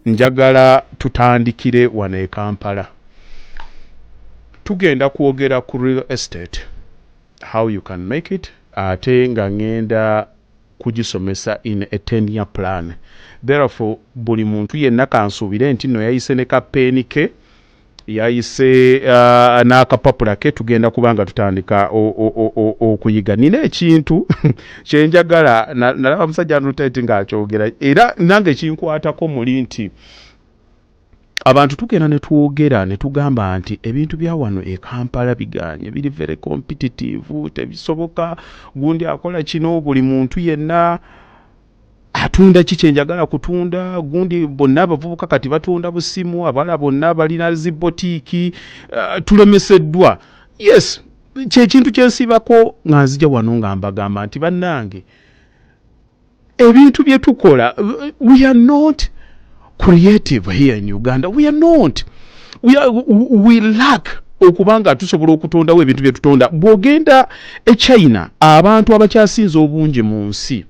Njagala tutandikire wano e Kampala. Tugenda kwogera ku real estate, how you can make it, ate nga ŋŋenda kugisomesa in a 10-year plan. Therefore, buli muntu yenna kansuubire nti nno yayise ne kapeeni ke, yayise n'akapapula ke. Tugenda kuba nga tutandika okuyiga. Nina ekintu kyenjagala, nalaba musajja Nuteti ng'akyogera, era nange kinkwatako muli nti abantu tugenda ne twogera ne tugamba nti ebintu bya wano e Kampala biganye, biri very competitive, tebisoboka, gundi akola kino, buli muntu yenna atunda ki kyenjagala kutunda, gundi bonna abavubuka kati batunda busimu, abawala bonna balina zi botiiki, tulemeseddwa. Yes, kyekintu kyensibako nga nzija wano nga mbagamba nti bannange, ebintu bye tukola, we are not creative here in Uganda. We are not, we lack okuba nga tusobola okutondawo ebintu bye tutonda. Bw'ogenda e China, abantu abakyasinze obungi mu nsi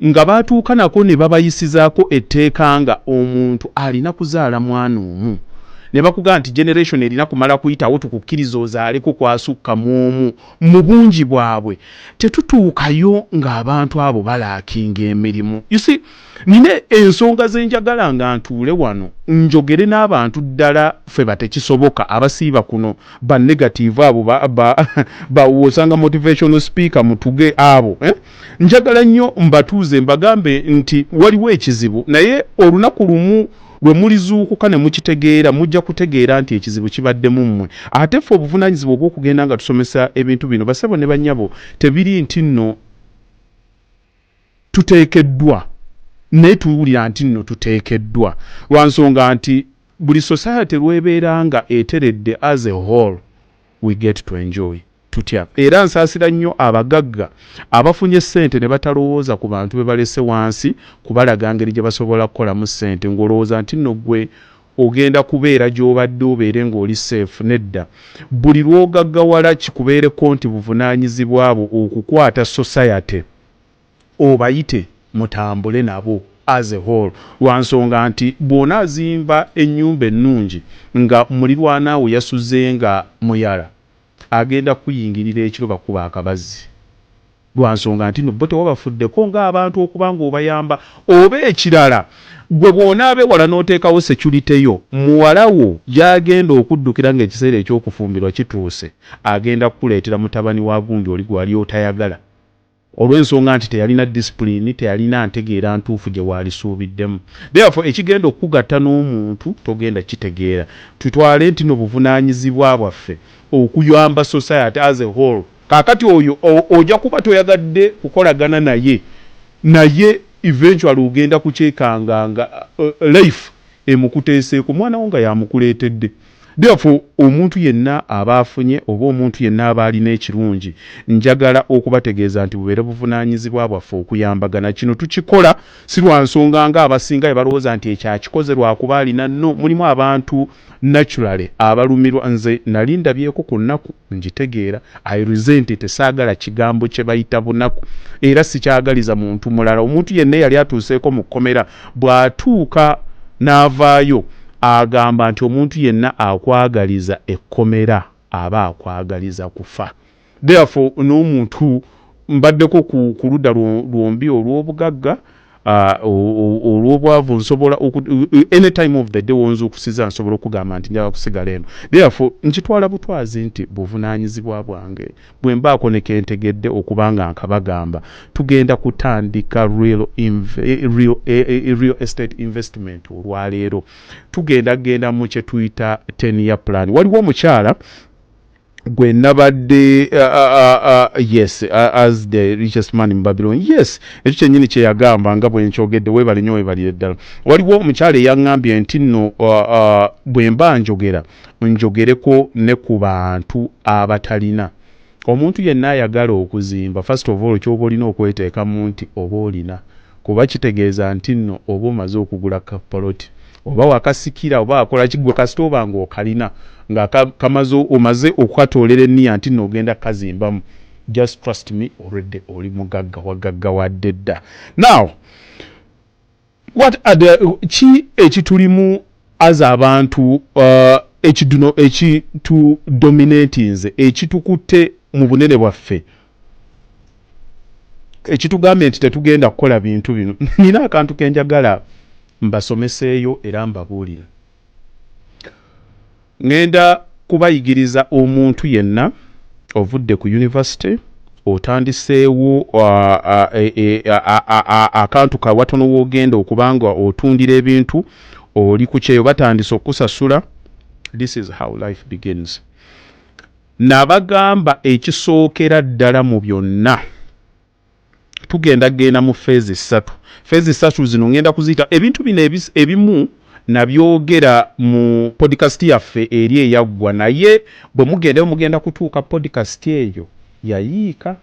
nga batuuka nako ne babayisizaako etteeka nga omuntu alina kuzaala mwana omu, ne bakugamba nti generation erina kumala kuyitawo tukukkiriza ozaaleko kwasukka mu omu. Mu bungi bwabwe tetutuukayo ng'abantu abo balackinga emirimu. You see, nina ensonga ze njagala nga ntuule wano njogere n'abantu ddala ffe batekisoboka abasiiba kuno ba negative abo ba osanga motivational speaker mutuge abo, eh? Njagala nnyo mbatuuze mbagambe nti waliwo ekizibu, naye olunaku lumu lwe mulizuukuka ne mukitegeera, mujja kutegeera nti ekizibu kibaddemu mmwe. Ate ffe obuvunaanyizibwa obw'okugenda nga tusomesa ebintu bino, basebo ne bannyabo, tebiri nti nno tuteekeddwa, naye tuwulira nti nno tuteekeddwa lwa nsonga nti buli society lwebeera nga eteredde as a whole, we get to enjoy tutya. Era nsaasira nnyo abagagga abafunye ssente ne batalowooza ku bantu be balese wansi kubalaga ngeri gye basobola kukolamu ssente, ng'olowooza nti nno ggwe ogenda kubeera gy'obadde obeere ng'oli safe. Nedda, buli lw'ogaggawala kikubeereko nti buvunaanyizibwa bwo okukwata society obayite mutambule nabo as a whole, lwa nsonga nti bw'onaazimba ennyumba ennungi nga mulirwanaawo yasuze nga muyala, agenda kuyingirira ekiro bakuba akabazzi, lwa nsonga nti no bo tewabafuddeko ng'abantu okuba ng'obayamba. Oba ekirala, gwe bw'onaaba ewala n'oteekawo security yo, muwala wo gy'agenda okuddukira ng'ekiseera ekyokufumbirwa kituuse, agenda kukuleetera mutabani wa gundi oli gwali otayagala, olw'ensonga nti teyalina discipline, teyalina ntegeera ntuufu gye waalisuubiddemu. Therefore, ekigenda okukugatta n'omuntu togenda kitegeera. Tutwale nti no buvunaanyizibwa bwaffe okuyamba society as a whole. Kaakati oyo ojja kuba toyagadde kukolagana naye, naye eventually ogenda kukyekanga nga life emukuteeseeko mwana wo nga yamukuleetedde. Therefore, omuntu yenna aba afunye oba omuntu yenna aba alina ekirungi, njagala okubategeeza nti bubeere buvunaanyizibwa bwaffe okuyambagana. Kino tukikola si lwa nsonga nga abasinga bye balowooza nti ekyakikoze lwakuba alina. No, mulimu abantu naturally abalumirwa. Nze nali ndabyeko ku nnaku, ngitegeera. I resent it, saagala kigambo kye bayita bunaku, era sikyagaliza muntu mulala. Omuntu yenna eyali atuuseeko mu kkomera, bw'atuuka n'avaayo, agamba nti omuntu yenna akwagaliza ekkomera aba akwagaliza kufa. Therefore, n'omuntu mbaddeko ku ludda lwombi, olw'obugagga, olw'obwavu, nsobola any time of the day wonzuukusiza nsobola okugamba nti njagala kusigala eno. Therefore, nkitwala butwazi nti buvunaanyizibwa bwange bwe mbaako ne kentegedde okuba nga nkabagamba. Tugenda kutandika real estate investment olwaleero. Tugenda genda mu kye tuyita 10 year plan. Waliwo omukyala gwe nabadde yes, as the richest man in Babylon. Yes, ekyo kyennyini kye yagamba nga bwe nkyogedde. Weebale nnyo, weebalire ddala. Waliwo omukyala eyaŋŋambye nti nno bwe mba njogera, njogereko ne ku bantu abatalina. Omuntu yenna ayagala okuzimba, first of all, kyoba olina okweteekamu nti oba olina, kuba kitegeeza nti nno oba omaze okugula kapoloti oba wakasikira oba akola kigwe, kasita oba ng'okalina nga kamaze, omaze okukatoolera enniya nti nno ogenda kukazimbamu, just trust me, already oli mugagga, wagaggawadde dda. Now What are the ki ekitulimu as abantu ekiduno ekitudominatinze, ekitukutte mu bunene bwaffe, ekitugambye nti tetugenda kukola bintu bino? Nina akantu kenjagala mbasomeseeyo era mbabuulire. Ŋŋenda kubayigiriza omuntu yenna ovudde ku university, otandiseewo akantu ka watono w'ogenda okuba nga otundira ebintu, oli ku kyeyo, batandise okusasula. This is how life begins. Nabagamba ekisookera ddala mu byonna, tugenda genda mu phase 3. Phase 3 zino ngenda kuziyita ebintu bino ebimu nabyogera mu podcast yaffe eri eyaggwa, naye bwe mugendayo mugenda kutuuka podcast eyo yayiika,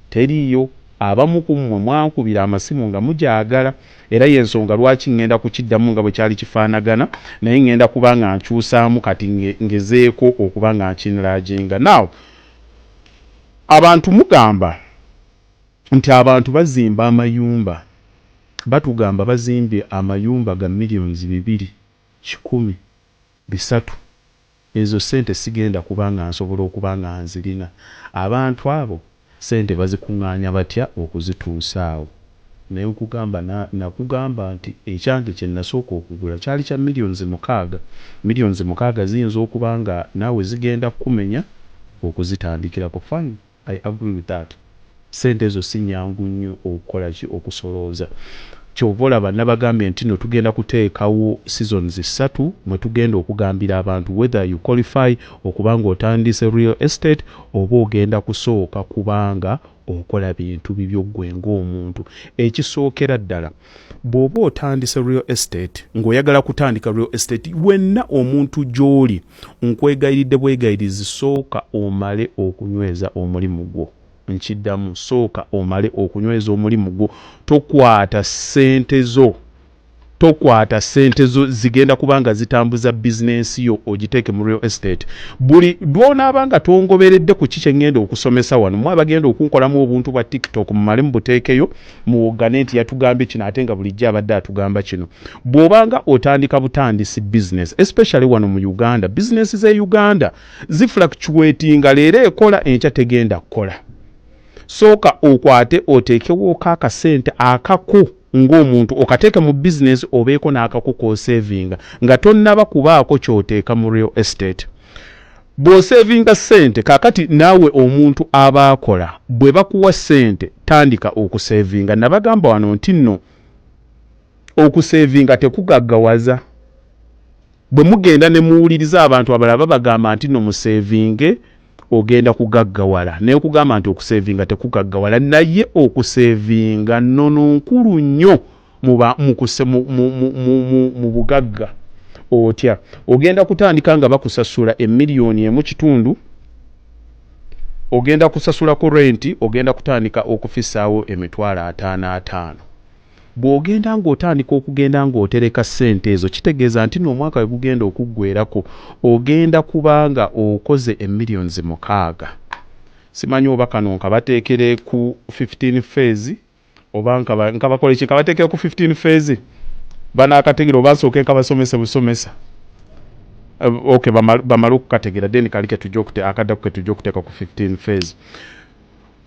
teriiyo. Abamu ku mmwe mwankubira amasimu nga mugyagala, era y'ensonga lwaki ŋŋenda kukiddamu nga bwe kyali kifaanagana, naye ŋŋenda kuba nga nkyusaamu kati ngezeeko okuba nga nkinlaginga. Now, abantu mugamba nti abantu bazimba amayumba, batugamba bazimbye amayumba ga millions 2, 100, 300. Ezo ssente sigenda kuba nga nsobola okuba nga nzirina. Abantu abo ssente bazikuŋŋaanya batya okuzituusa awo? Naye nkugamba, nakugamba nti ekyange kye nasooka okugula kyali kya millions 6. Millions 6 ziyinza okuba nga naawe zigenda kukumenya okuzitandikirako. Fine, I agree with that. Ssente ezo si nnyangu nnyo okukola ki, okusolooza. Kyova olaba nabagambye nti no tugenda kuteekawo seasons 3 mwe tugenda okugambira abantu whether you qualify okuba nga otandise real estate oba ogenda kusooka kubanga okola bintu bibyo ggwe ng'omuntu. Ekisookera ddala, bw'oba otandise real estate, ng'oyagala kutandika real estate, wenna omuntu gy'oli, nkwegayiridde bwegayirizi, sooka omale okunyweza omulimu gwo. Nkiddamu, sooka omale okunyweza omulimu gwo. Tokwata ssente zo, tokwata ssente zo zigenda kuba nga zitambuza bizinensi yo ogiteeke mu real estate. Buli lw'onaaba nga tongoberedde ku ki kye ŋŋenda okusomesa wano, mwe abagenda okunkolamu obuntu bwa TikTok, mumale mubuteekeyo, muwoggane nti yatugambye kino ate nga bulijjo abadde atugamba kino. Bw'obanga otandika butandisi business, especially wano mu Uganda, bizinesi z'e Uganda zifluctuatinga, leero ekola, enkya tegenda kukola. Sooka okwate oteekewooko akasente akako ng'omuntu, okateeke mu bizinesi, obeeko n'akako k'osevinga nga tonnaba kubaako ky'oteeka mu real estate. Bw'osevinga ssente kaakati, naawe omuntu aba akola, bwe bakuwa ssente tandika okusevinga. Nabagamba wano nti nno okusevinga tekugaggawaza. Bwe mugenda ne muwuliriza abantu abalala babagamba nti nno musevinge ogenda kugaggawala, naye okugamba nti okusevinga tekugaggawala, naye okusevinga nnono nkulu nnyo mu bugagga. Otya? Ogenda kutandika nga bakusasula 1.5 emiliyoni, ogenda kusasulako renti, ogenda kutandika okufisaawo 550,000. Bw'ogenda ng'otandika okugenda ng'otereka ssente ezo, kitegeeza nti nno omwaka we gugenda okuggwerako ogenda kuba nga okoze 6 emiliyoni. Simanyi oba kano nkabateekere ku 15 phase oba nkabakole ki? Nkabateekere ku 15 phase banaakategeera, oba nsooke nkabasomese busomesa? Okay, bamale okukategeera, then kali ketujja akaddaku ketujja okuteeka ku 15 phase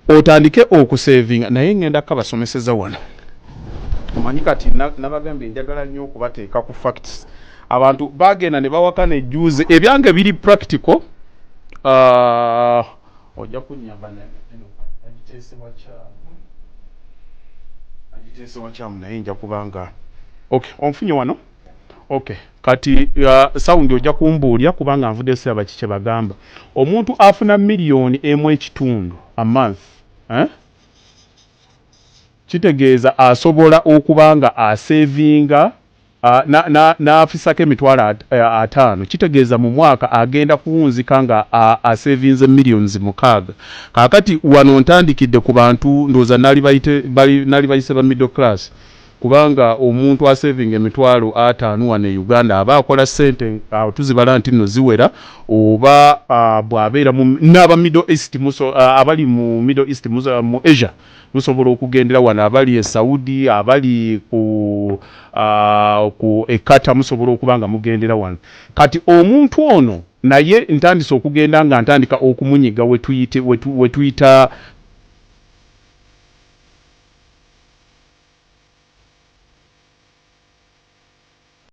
otandike okusevinga. Naye ngenda kabasomeseza wano. Omanyi kati nabagambye njagala nnyo okubateeka ku facts. Abantu bagenda ne bawakana ejjuuzi, ebyange biri practical. Ojja kunnyamba, agiteese wakyamu, agiteese wakyamu, naye nja kubanga okay, onfunye wano. Okay, kati sound ojja kumbuulya kubanga nvudde siraba ki kye bagamba. Omuntu afuna 1.5 miliyoni a month, eh? Kitegeeza asobola okuba nga asevinga n'afisako 50,000. Kitegeeza mu mwaka agenda kuwunzika nga asevinze 6 millions. Kaakati wano ntandikidde ku bantu, ndowooza nali bayise ba middle class. Kubanga omuntu asavinga 50,000 wano e Uganda aba akola ssente, tuzibala nti nno ziwera, oba bw'abeera n'aba Middle East, abali mu Middle East, mu Asia, musobola okugendera wano, abali e Saudi, abali ku e Qatar, musobola okuba nga mugendera wano. Kati omuntu ono naye ntandise okugenda nga ntandika okumunyiga wetuyita.